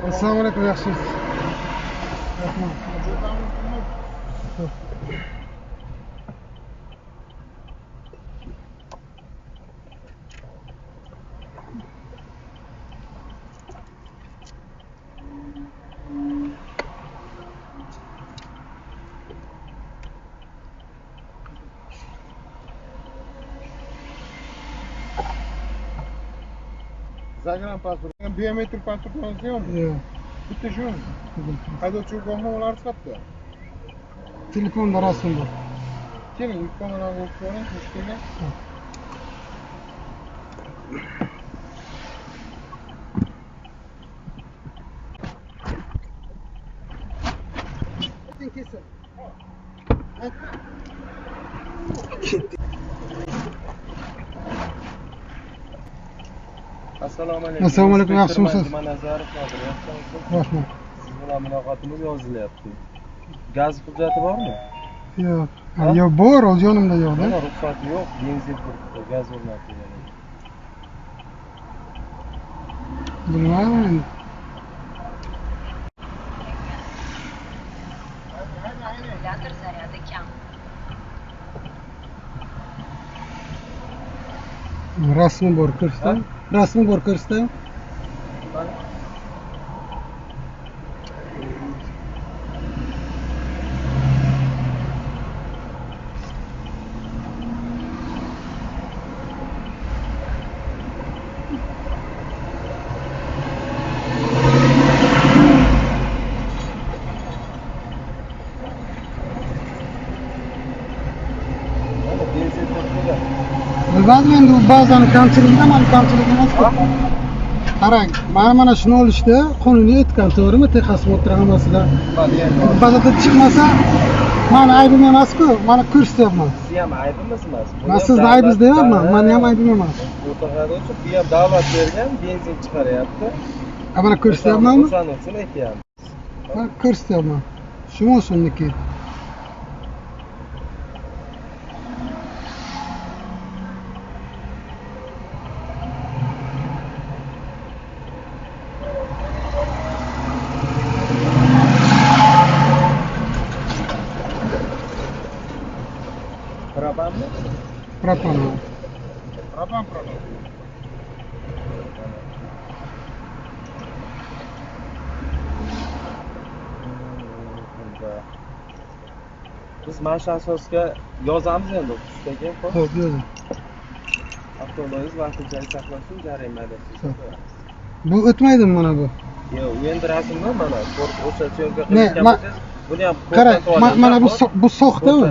Assalomu alaykum, yaxshimisiz? Rahmat. Загранпаспорт, biometrik pasportingiz yo'qmi? Yo'q. Bitta shumi? Haydovchi guvohnomalar chiqibdi. Telefonda rasm bor. Keling, yukxonalarga o'tib ko'ring, mushkulga. Assalomu alaykum. Assalomu alaykum, yaxshimisiz? Nazarov Nodir, yaxshimisiz? Rahmat. Siz bilan muloqotimiz yozilyapti. Gaz hujjati bormi? Yo'q. Yo'q, bor, o'z yonimda yo'q-da. Mana ruxsati yo'q, benzin turibdi, gaz o'rnatilgan. Bilmadim endi. Akkumulyator zaryadi kam. Rasmi bor, ko'rsatay. Rasmi bor, ko'rsatay. Bilmadim endi u ba'zan kamchilikdan, mana kamchilik emas-ku. Qarang, mana shuni olishda qonuniy aytgan, to'g'rimi? Texosmotr hammasida. Bazada chiqmasa, mani aybim emas-ku, mana ko'rsatyapman. Siz ham aybimiz emas. Men sizni aybingiz deyapman, meni ham aybim emas. O'rta haydovchi, bu ham davlat bergan, benzin chiqaryapti. Mana ko'rsatyapmanmi? O'shaning uchun aytyapmiz. Mana ko'rsatyapman. Shu moshiniki. Propanmi? Propan. Propan, propan. Biz mana shu asosga yozamiz endi o'qishga, xo'p? Xo'p, yozing. Avtoulovingiz vaqtinchalik saqlash uchun jarima adasiz. Bu o'tmaydimi mana bu? Yo'q, endi rasmda mana o'sha syomka qilayotgan bo'lsangiz, buni ham ko'rsatib oling. Mana bu bu soxtami?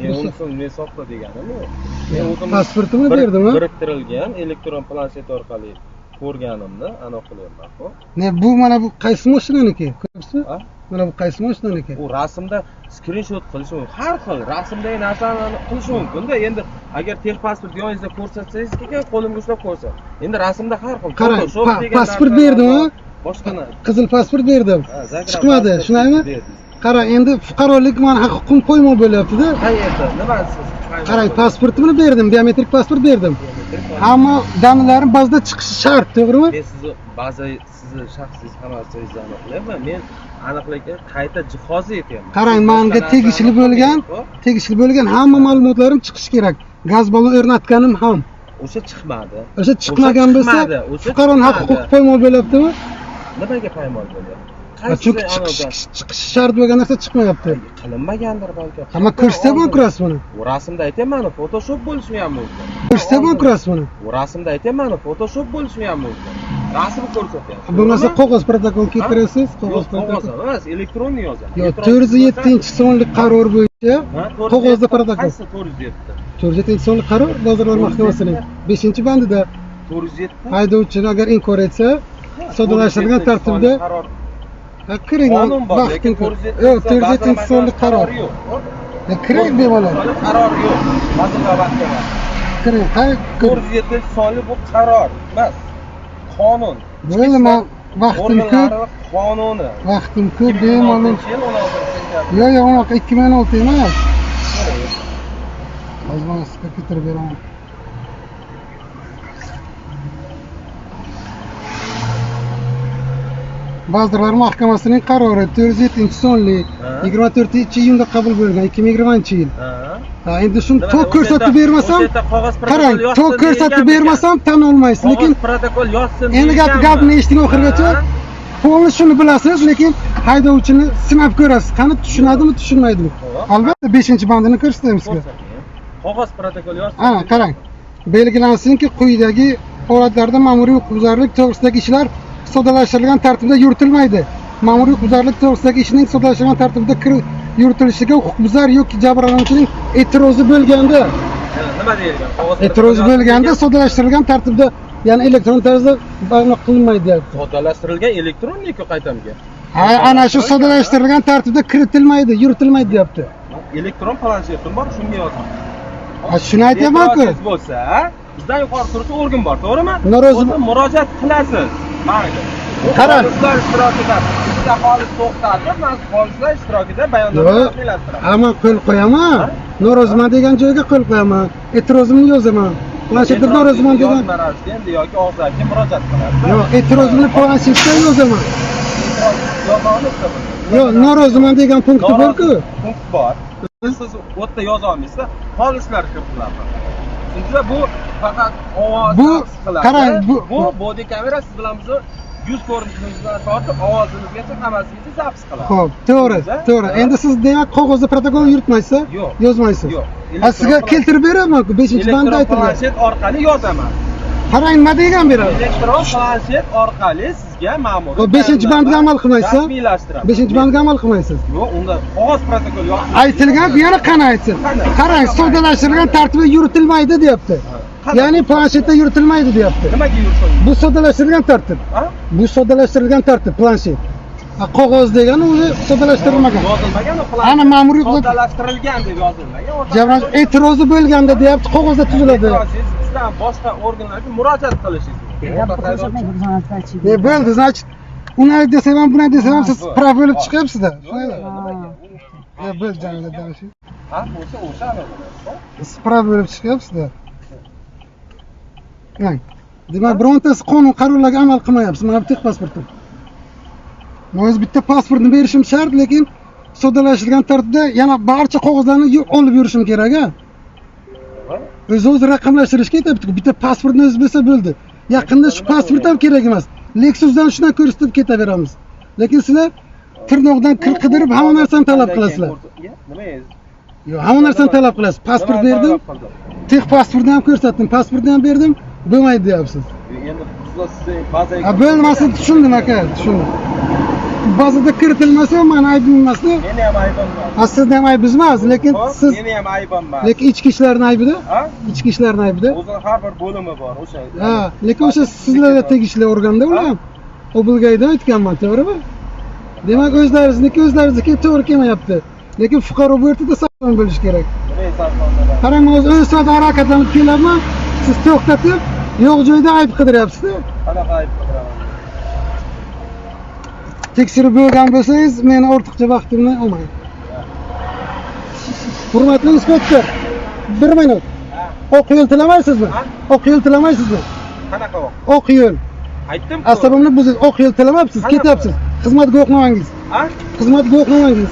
Yo'q, unisini men soxta deganim yo'q. Men o'zim pasportimni berdim-a? Biriktirilgan elektron planshet orqali ko'rganimni aniq qilyapman, xo'p? Ne bu mana bu qaysi mashinaniki? Ko'rapsizmi? Mana bu qaysi mashinaniki? U rasmda skrinshot qilish mumkin. Har xil rasmdagi narsani qilish mumkin-da. Endi agar texpasport yoningizda ko'rsatsangiz, keyin qo'limga ushlab ko'rsat. Endi rasmda har xil Photoshop degan pasport berdim-a? Boshqa narsa. Qizil pasport berdim. Chiqmadi, shundaymi? Qarang, endi fuqarolik meni haq-huquqim qo'ymol bo'lyapti-da. Qayerda? Nima siz? Qarang, pasportimni berdim, biometrik pasport berdim. Hamma da'nilarim ba'zida chiqishi shart, to'g'rimi? Men sizni ba'zi sizni shaxsiy hammasingizni aniqlayman. Men aniqlikka qayta jihozi aytyapman. Qarang, menga tegishli bo'lgan hamma ma'lumotlarim chiqishi kerak. Gaz ballon o'rnatganim ham. O'sha chiqmadi. O'sha chiqmagan bo'lsa, fuqaroning haq-huquqi poymol bo'lyaptimi? Nimaga poymol bo'lyapti? Chunki chiqishi shart bo'lgan narsa chiqmayapti. Qilinmagandir balki. Hamma ko'rsatyapman rasmini. U rasmda aytyapman, Photoshop bo'lishi ham mumkin. Ko'rsatyapman rasmini. U rasmda aytyapman, Photoshop bo'lishi ham mumkin. Rasm ko'rsatyapti. Bo'lmasa qog'oz protokol keltirasiz, qog'oz protokol emas, elektron yozaman. Yo'q, 407-sonli qaror bo'yicha qog'ozda protokol. Qaysi 407? 407-sonli qaror Vazirlar Mahkamasining 5-bandida 407 haydovchini agar inkor etsa, soddalashtirilgan tartibda kiring, vaqting ko'p. Yo'q, 407-sonli qaror yo'q. Kiring bemalol. Qaror yo'q. Vazirlar Mahkamasi. Kiring, 407-sonli bu qaror emas. Qonun. Bo'ldi, men vaqtim ko'p. Qonuni. Vaqtim ko'p, bemalol. Yo'q, yo'q, unaqa 2016 emas. Hozir men sizga keltirib beraman. Vazirlar Mahkamasining qarori 407-sonli 24-iyunda qabul bo'lgan 2020-yil. Ha, endi shuni to'q ko'rsatib bermasam, qarang, to'q ko'rsatib bermasam tan olmaysiz, lekin protokol yozsin. Endi gapni eshiting oxirigacha. Polni shuni bilasiz, lekin haydovchini sinab ko'rasiz. Qani tushunadimi, tushunmaydimi? Albatta 5-bandini ko'rsataymi sizga. Qog'oz protokol yozsin. Ha, qarang. Belgilansinki, quyidagi holatlarda ma'muriy huquqbuzarlik to'g'risidagi ishlar soddalashtirilgan tartibda yuritilmaydi. Ma'muriy huquqbuzarlik to'g'risidagi ishning soddalashtirilgan tartibda yuritilishiga huquqbuzar yoki jabrlanuvchining e'tirozi bo'lganda, nima deyilgan? E'tirozi bo'lganda soddalashtirilgan tartibda, ya'ni elektron tarzda bayon qilinmaydi deyapti. Soddalashtirilgan elektronlik-ku qaytamga. Ha, ana shu soddalashtirilgan tartibda kiritilmaydi, yuritilmaydi deyapti. Elektron planshetim bor, shunga yozaman. Ha, shuni aytyapman-ku. Bo'lsa, bizdan yuqori turuvchi organ bor, to'g'rimi? Norozi murojaat qilasiz. Mayli. Qarang, polislar ishtirokida, bizda xolis to'xtatib, men polislar ishtirokida bayonnoma rasmiylashtiramiz. Ammo qo'l qo'yaman. Noroziman degan joyga qo'l qo'yaman. E'tirozimni yozaman. Planshetda noroziman degan yozma ravishda endi yoki og'zaki murojaat qilasiz. Yo'q, e'tirozimni planshetda yozaman. Yoza olasiz. Yo'q, noroziman degan punkti bor-ku. Punkt bor. Siz u yerda yoza olmaysizlar, polislar kiritiladi. Chunki bu faqat ovoz bu qarang, bu body kamera siz bilan bizni yuz ko'rinishimizdan tortib ovozimizgacha hammasigacha zaps qiladi. Xo'p, to'g'ri, to'g'ri. Endi siz demak qog'ozda protokol yuritmaysiz, yo'q, yozmaysiz. Yo'q. Ha, sizga keltirib beraman-ku, 5-bandda aytilgan. Planshet orqali yozaman. Qarang, nima degan beradi? Elektron planshet orqali sizga ma'muriy. Xo'p, 5-bandga amal qilmaysiz? Rasmiylashtiramiz. 5-bandga amal qilmaysiz. Yo'q, unda qog'oz protokol yo'q. Aytilgan yana qani aytsin. Qarang, soddalashtirilgan tartibda yuritilmaydi deyapti. Ya'ni planshetda yuritilmaydi deyapti. Nimaga yuritilmaydi? Bu soddalashtirilgan tartib. Bu soddalashtirilgan tartib, planshet. Qog'oz degani o'zi soddalashtirilmagan. Yozilmagan u planshet. Ana ma'muriy soddalashtirilgan deb yozilmagan. Jabranch e'tirozi bo'lganda deyapti, qog'ozda tuziladi. E'tirozingiz bizdan boshqa organlarga murojaat qilishingiz mumkin. Bo'ldi, значит, uni desam ham, buni desam ham siz prав bo'lib chiqyapsiz-da. Shunday. Bo'ldi, jamila. Ha, bo'lsa o'sha ana bo'ladi. Siz prав bo'lib chiqyapsiz-da. Demak, birontasi qonun qarorlarga amal qilmayapsiz. Mana bu texpasportda. Men o'zi bitta pasportni berishim shart, lekin soddalashtirilgan tartibda yana barcha qog'ozlarni olib yurishim kerak-a. O'zi raqamlashtirish ketyapti. Bitta pasportni o'zi bersa bo'ldi. Yaqinda shu pasport ham kerak emas. Lexusdan shundan ko'rsatib ketaveramiz. Lekin sizlar tirnoqdan kir qidirib hamma narsani talab qilasizlar. Nima? Yo'q, hamma narsani talab qilasiz. Pasport berdim, texpasportni ham ko'rsatdim, pasportni ham berdim, bo'lmaydi deyapsiz. Endi bizlar sizni bazaga Ha, bo'lmasa tushundim aka, tushundim. Bazada kiritilmasa meni aybim emas-da. Meni ham aybim emas. Ha, sizni ham aybingiz emas, lekin siz meni ham aybim emas. Lekin ichki ishlarning aybida. Ichki ishlarning aybida. O'zini har bir bo'limi bor o'sha. Ha, lekin o'sha sizlarga tegishli organda ular ham. Oblgaydan aytganman, to'g'rimi? Demak, o'zlarizniki o'zlarizniki to'g'ri kelmayapti. Lekin fuqaro bu yerda saqlanib bo'lish kerak. Qarang, men o'zi 10 soat harakatlanib kelyapman, siz to'xtatib, yo'q joyda ayb qidiryapsiz-da. Qanaqa ayb qidiraman? Tekshirib bo'lgan bo'lsangiz, meni ortiqcha vaqtimni olmang. Hurmatli inspektor, 1 minut. Oq yo'l tilamaysizmi? Oq yo'l tilamaysizmi? Qanaqa oq? Oq yo'l. Aytdim-ku. Asabimni buzib, oq yo'l tilamabsiz, ketyapsiz. Xizmat guvohnomangiz. Ha? Xizmat guvohnomangiz.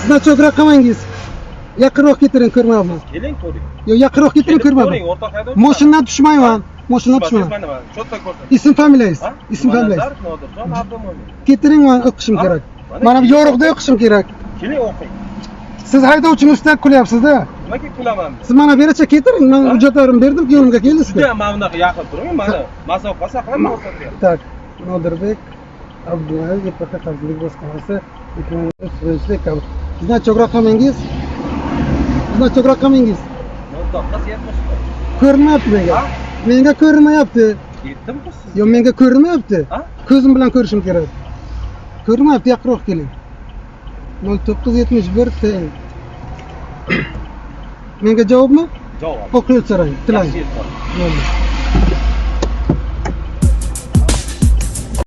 Значок raqamingiz. Yaqinroq keltiring, ko'rmayapman. Keling, ko'ring. Yo'q, yaqinroq keltiring, ko'rmayapman. Ko'ring, o'rtoq haydovchi. Mashinadan tushmayman. Mashinadan tushmayman. Cho'tta ko'rsat. Ism familiyangiz? Ism familiyangiz. Nodirjon Abdumo'min. Keltiring, men o'qishim kerak. Mana bu yorug'da o'qishim kerak. Keling, o'qing. Siz haydovchini ustidan kulyapsiz-da. Nimaga kulaman? Siz mana bericha keltiring, men hujjatlarimni berdim, yo'limga keldi sizga. Juda mana bunaqa yaqin turing, mana masofa saqlab ko'rsatyapti. Tak, Nodirbek Abdullayev, YPX xavfsizlik boshqarmasi 2033 Значок raqamingiz? Значок raqamingiz? 0971. Ko'rinmayapti menga. Menga ko'rinmayapti. Yetdimku siz? Yo'q, menga ko'rinmayapti. Ko'zim bilan ko'rishim kerak. Ko'rinmayapti, yaqinroq keling. 0971 TN. Menga javobmi? Javob. Oq yo'l so'rang, tilang. Bo'ldi.